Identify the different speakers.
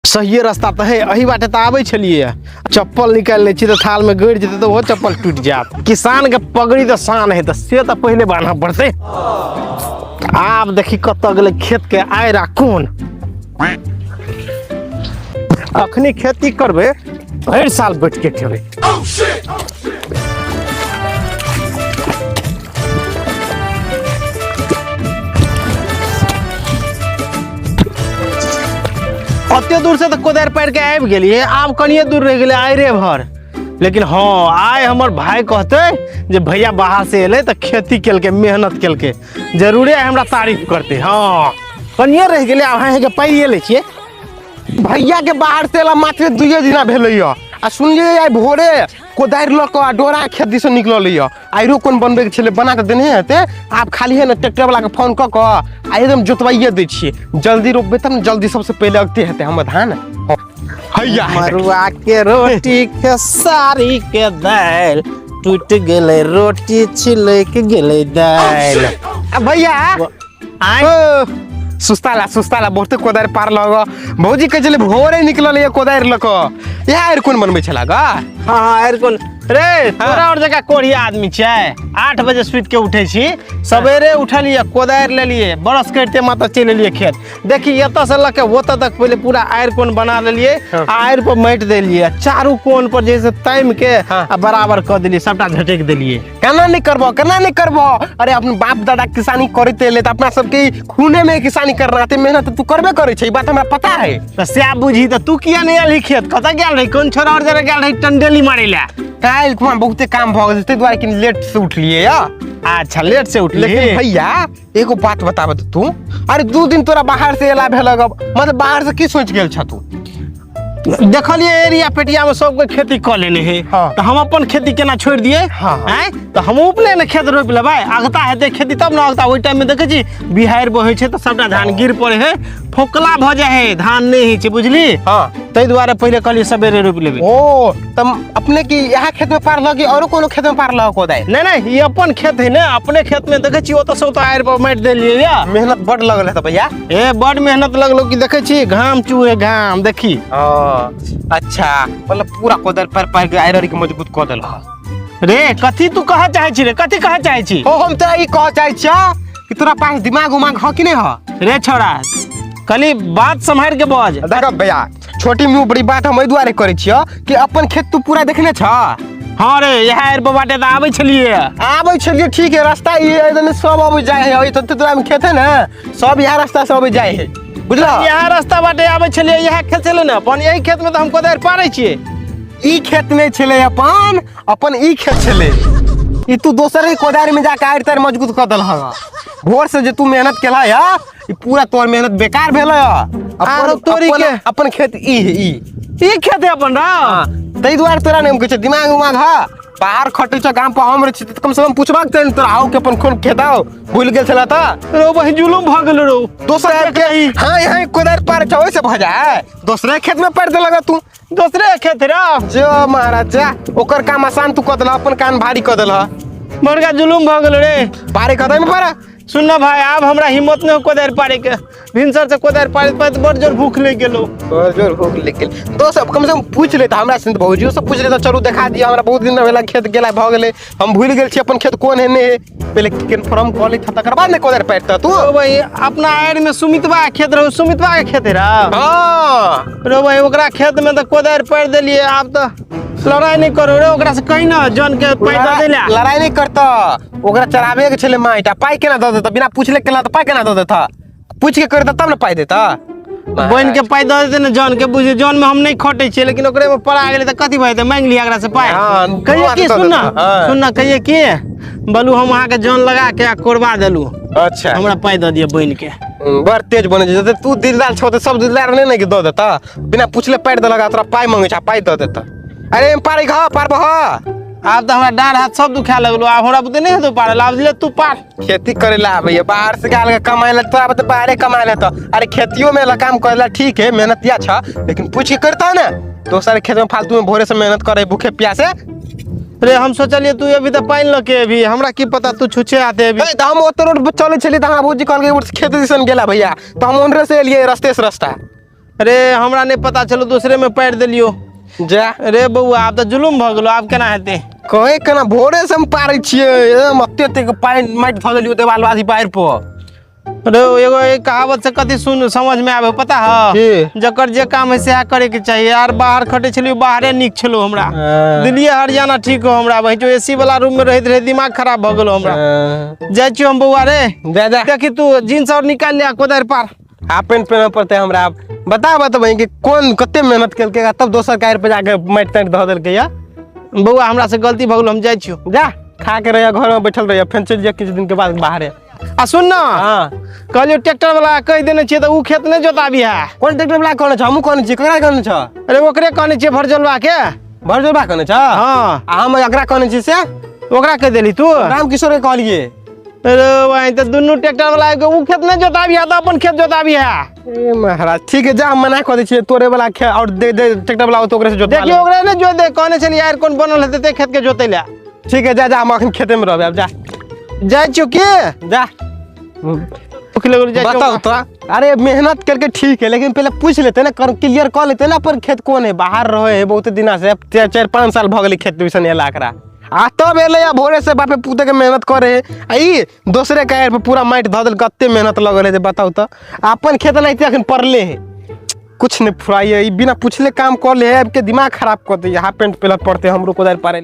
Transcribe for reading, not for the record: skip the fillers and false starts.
Speaker 1: सहिए रास्ता तऽ है, एही बाटे तऽ आबै छलियै। चप्पल निकालि लै छी तऽ थालमे गड़ि जेतै तऽ ओहो चप्पल टूटि जायत। किसानके पगड़ी तऽ शान है, तऽ से तऽ पहिले बान्हऽ पड़तै। आब देखी कतऽ गेलै खेतके आड़ि आ कोन। अखनी खेती करबै, भरि साल बैठ के खेबै। ओते दूर से तऽ कोदारि पारि के आबि गेलियै, आब कनिए दूर रहि गेलै आइरे भर। लेकिन हँ, आइ हमर भाय कहतै जे भैया बाहर से एलै तऽ खेती केलकै, मेहनत केलकै, जरूरे आइ हमरा तारीफ करतै। हँ, कनिए रहि गेलै, आब अहाँके पाइए लै छियै।
Speaker 2: भैया के बाहर से एला मात्र 2 दिना भेलै यऽ, आ सुनलियै आइ भोरे कोदारि लऽ कऽ आ डोरा खेत दिस निकलल यऽ। आइरो कोन बनबैके छलै, बना कऽ देने हेतै। आब खाली है ने ट्रैक्टर वाला के फोन कऽ कऽ आ एकदम जोतवाइए दै छियै। जल्दी रोपबै तब ने जल्दी सबसे पहिले अगते हेतै हमर धान। हैया है।
Speaker 1: मरुआ के रोटी खेसारी के दालि, टूटि गेलै रोटी छिलकि गेलै दालि।
Speaker 2: आ भैया
Speaker 1: आँय?
Speaker 2: ओ, सुस्ताला सुस्ताला बहुते कोदारि पार लग। भौजी कहै छलै भोरे निकलल ये कोदारि लऽ कऽ। इएह आरि कोन बनबै छला गा?
Speaker 1: हाँ हाँ, आरि कोन रे? तोरा और जगह कोढ़िया आदमी छै। 8 बजे सुति के उठै छी, सवेरे उठलियै, कोदारि लेलियै, ब्रश करिते मात्र चलि एलियै खेत। देखी एतऽ से लऽ के ओतऽ तक पहिले पूरा आरि कोन बना लेलियै। आ आरि पर माटि देलियै, आ चारू कोन पर जे से तामि के आ बराबर कऽ देलियै, सबटा झटकि देलियै।
Speaker 2: केना नहि करबो, केना नहि करबो? अरे अपन बाप दादा किसानी करैत एलै तऽ अपना सबके खूने में किसानी करना है, मेहनत तू करबे करै छै, ई बात हमरा पता है।
Speaker 1: तऽ सएह बुझी तऽ तू किया नहि एलही खेत? कतऽ गेल रही? कोन छोरा और जरा गेल रही टंडेली मारै लए?
Speaker 2: काल्हि खुमा बहुते काम भऽ गेल, ताहि दुआरे कनि लेट से उठलियै या।
Speaker 1: अच्छा, लेट से उठली।
Speaker 2: लेकिन भैया एगो बात बताबऽ तऽ तू, अरे 2 दिन तोरा बाहर से एला भेल, मतलब बाहर से की सोच गेल छ तू?
Speaker 1: देखलिए एरिया पेटिया में सब कोई खेती कऽ लेने है। तऽ हम अपन खेती केना छोड़ि दिए? आँय, तऽ हम अपने ने खेत रोपि लेबै, अगता हेतै खेती तब ने अगता। ओहि टाइम में देखै छी बिहाड़ि बहै छै तऽ सबटा धान गिर पड़ै है, फोकला भऽ जाइ है, धान नहि होइ छै, बुझली? ताहि दुआरे पहिले कहलियै सवेरे रोपि लेबै।
Speaker 2: ओ तब अपने की इएह खेत में पार लगी औरो कोनो खेत में पार लग कोदारि?
Speaker 1: नहि नहि, ई अपन खेत है ने, अपने खेत में देखै छी ओतऽ से ओतऽ आड़ि पर माटि देलियै या।
Speaker 2: मेहनत बड लगल है तऽ भैया?
Speaker 1: ए बड मेहनत लगलो कि देखै छी घाम चूहे घाम देखी।
Speaker 2: अच्छा, मतलब पूरा कोदारि पारि पारि के आड़ि के मजबूत कऽ देलह।
Speaker 1: रे कथी तू कहऽ चाहै छी रे, कथी कहऽ चाहै छी?
Speaker 2: ओ हम तोरा ई कहऽ चाहै छियौ कि तोरा पास दिमाग उमाग ह कि नहि ह?
Speaker 1: रे छौड़ा, कली बात सम्हारि के बज।
Speaker 2: देख भैया, छोटी मुँह बड़ी बात हम एहि दुआरे करै छियौ कि अपन खेत तू पूरा देखने छ?
Speaker 1: हाँ रे, इएह आड़ि पर बाटे तऽ आबै छलियै।
Speaker 2: आबै छलियै, ठीक है, रास्ता ई है, सब अबै जाइ है, तऽ तोरा में खेत है ने, सब इएह रास्ता से अबै जाइ है, बुझल?
Speaker 1: इएह रास्ता बाटे आबै छलियै, इएह खेत छलै ने अपन, एहि खेत में तऽ हम कोदारि पारै छियै।
Speaker 2: ई खेत नहि छलै अपन, अपन ई खेत छलै। ई तू दोसर के कोदारि में जाके आड़ि ताड़ि मजबूत कऽ देलहक। भोर से जे तू मेहनत केलह है, ई पूरा तोर मेहनत बेकार भेल है।
Speaker 1: आरो तोरी के
Speaker 2: अपन खेत ई है, ई
Speaker 1: ई खेत है अपन रा।
Speaker 2: हाँ, ताहि दुआरे तोरा नहि हम कहै छियौ, दिमाग उमाग है, बाहर खटै छौ, गाम पर हम रहै छी तऽ कम से कम पूछबाक चाही ने तोरा, आओ के अपन कोन खेत आओ भूलि गेल छलै तऽ।
Speaker 1: रो बहिन, जुलुम भऽ गेल रो।
Speaker 2: दोसर के हाँ यहाँ कोदारि पार छौ, ओहिसे भऽ जाए, दोसरे खेत में पारि देलक तू।
Speaker 1: दोसरे खेत रा।
Speaker 2: जो महाराज जा, ओकर काम आसान तू कऽ देलह, अपन काम भारी कऽ देलह।
Speaker 1: बड़का जुलुम भऽ गेल रे।
Speaker 2: पारे कऽ में पारा।
Speaker 1: सुन ना भाई, आब हमरा हिम्मत नहीं हो कोदारि पारे के, भिनसर से कोदारि पारैत पारैत बड़ जोर भूख लागि गेलो।
Speaker 2: बड़ जोर भूख लागि गेल। दोस्त अब कम से कम पूछि लेता हमरा से, भौजियो से पूछि लेता, चलू देखा दिअ हमरा, बहुत दिन भेला खेत गेला भऽ गेलै, हम भूलि गेल छी अपन खेत कोन है नहि है, पहिले कन्फर्म कऽ लैत तकर बाद ने कोदारि पारितह तू।
Speaker 1: ओ भाई, अपना आड़ि में सुमितवा के खेत रहौ, सुमितवा के खेत रह। रो भाई, ओकरा खेत में तऽ कोदारि पारि देलियै, आब तऽ लड़ाई नहीं करू रे ओकरा से, कही ना जन के पाइ दऽ दै लए।
Speaker 2: लड़ाई नहीं करता, ओकरा चढ़ाबे के छलै माटि, आ पाइ केना दऽ देता? बिना पूछले केला तऽ पाइ केना दऽ देता? पूछि के करता तब ने पाइ देता।
Speaker 1: बन के पाइ दऽ देतै ने जन के, बुझ जन में हम नहीं खटै छियै, लेकिन ओकरे में पड़ा गेलै तऽ कथी भऽ जेतै? मांगि लिअ एकरा से पाइ। कहिए की, सुन ना, सुन ना, कहिए की बोलू, हम अहाँके जन लगा के आ कोरबा देलू।
Speaker 2: अच्छा,
Speaker 1: हमरा पाइ दऽ दिअ बनि के।
Speaker 2: बड़ तेज बनै छै तू, दिलदार छौ तऽ सब दिलदार नहि ने कि दऽ देता, बिना पूछले पारि देलक आ तोरा पाइ मंगै छै आ पाइ दऽ देता। अरे पारै घ पारबह?
Speaker 1: आब तऽ हमरा डाँड़ हाथ सब दुखाए लगलो, आब हमरा बुते नहि हेतौ पारल, आब ले तू पार।
Speaker 2: खेती करे ला आबैया बाहर से गाल के कमाए ला, तोरा बते बाहरे कमाए ला तो अरे खेतियो में ला काम करे ला ठीक है, मेहनतिया छ, लेकिन पूछ के करता ना। दोसर खेत में फालतू में भोरे से मेहनत करे भूखे प्यासे।
Speaker 1: रे हम सोचलिए तू अभी तऽ पानि लऽ के अभी, हमरा की पता तू छुछे आते अभी।
Speaker 2: ए, तऽ हम ओते रोड पर चलै छलियै तऽ हमरा भौजी कहलकै खेत दिसन गेला भैया, तऽ हम ओनरे से एलियै रस्ते से रास्ता।
Speaker 1: अरे हमरा नहि पता छलो, दूसरे में पारि देलियो।
Speaker 2: जा।
Speaker 1: अरे बौआ, आब तऽ जुलुम भऽ गेलो, आब केना हेतै?
Speaker 2: कहे केना भोरे से हम पारै छियै, एकदम एते एते के पानि माटि धऽ देलियो देवाल बाधी पारि पर।
Speaker 1: अरे एगो एक कहावत से कथी सुन समझ में आबे पता है?
Speaker 2: की?
Speaker 1: जकर जे काम है सएह करे के चाहिए यार। बाहर खटे छलियो, बाहरे नीक छलो हमरा।
Speaker 2: हाँ।
Speaker 1: दिल्ली हरियाणा ठीक हो हमरा, वही जो एसी वाला रूम में रहैत रहे, दिमाग खराब भऽ गेलो हमरा।
Speaker 2: हाँ।
Speaker 1: जाइ छियो हम बौआ रे।
Speaker 2: जा जा।
Speaker 1: देखी तू जींस और निकाल ले आ कोदारि पार।
Speaker 2: हाफ पेंट पहनऽ पड़तै हमरा आब। बता बतबै कि कोन कते मेहनत केलकै तब दोसर कार पर जाके माटि ताटि धऽ देलकै या।
Speaker 1: बौआ, हमरा से गलती भऽ गेलो, हम जाइ छियो।
Speaker 2: जा, खा के रहिया, घर में बैठल रहिया, फेर चलि जा किछु दिन के बाद बाहरे।
Speaker 1: आ सुन ना।
Speaker 2: हाँ।
Speaker 1: कहलियो ट्रैक्टर वाला कहि देने छियै तऽ उ खेत नहि जोताबी है।
Speaker 2: कोन ट्रैक्टर वाला कहने छ? हमहूँ कहने छियै। ककरा कहने छ?
Speaker 1: अरे ओकरे कहने छियै, भरजलवा के।
Speaker 2: भरजोबा कहने छ?
Speaker 1: हाँ।
Speaker 2: आ हम एकरा कहने छी से।
Speaker 1: ओकरा कहि देली तू?
Speaker 2: रामकिशोर के कहलिए।
Speaker 1: अरे वही तऽ दुनू ट्रैक्टर वाला एगो उ खेत नहि जोताबी है तऽ अपन खेत जोताबी है।
Speaker 2: ए महाराज, ठीक है, जा, हम मना कऽ दै छियै। तोरे वाला खेत और दे दे, ट्रैक्टर वाला ओतऽ ओकरे से जोतवा
Speaker 1: देखियो
Speaker 2: लेबै।
Speaker 1: ओकरा नहि जोत दे, कहने छलियै यार कोन बनल हेतै ते खेत के जोतै लए।
Speaker 2: ठीक है, जा जा, हम अखन खेते में रहबै आब, जा।
Speaker 1: जाइ छियौ के?
Speaker 2: जा।
Speaker 1: भूख लगल, जाइ छियौ।
Speaker 2: बताओ तो, अरे मेहनत करके ठीक है, लेकिन पहले पूछ लेते ना, कर क्लियर कर लेते ना अपन खेत कोन है। बाहर रहे है बहुत दिना से, 4-5 साल भऽ गेलै खेत दिसन एला एकरा, आ तब एलै आ भोरे से बापे पुते के मेहनत करे है, आ ई दोसरे कायर पर पूरा माटि धऽ देल। कते मेहनत लगल है जे बताउ तऽ। अपन खेत एनाहिते अखन पड़ले है, कुछ नहीं फुराई है। ई बिना पूछले काम कर ले है, आबि के दिमाग खराब कर दैया। हाफ पेंट पहनऽ पड़ते हमरो कोदारि पारै।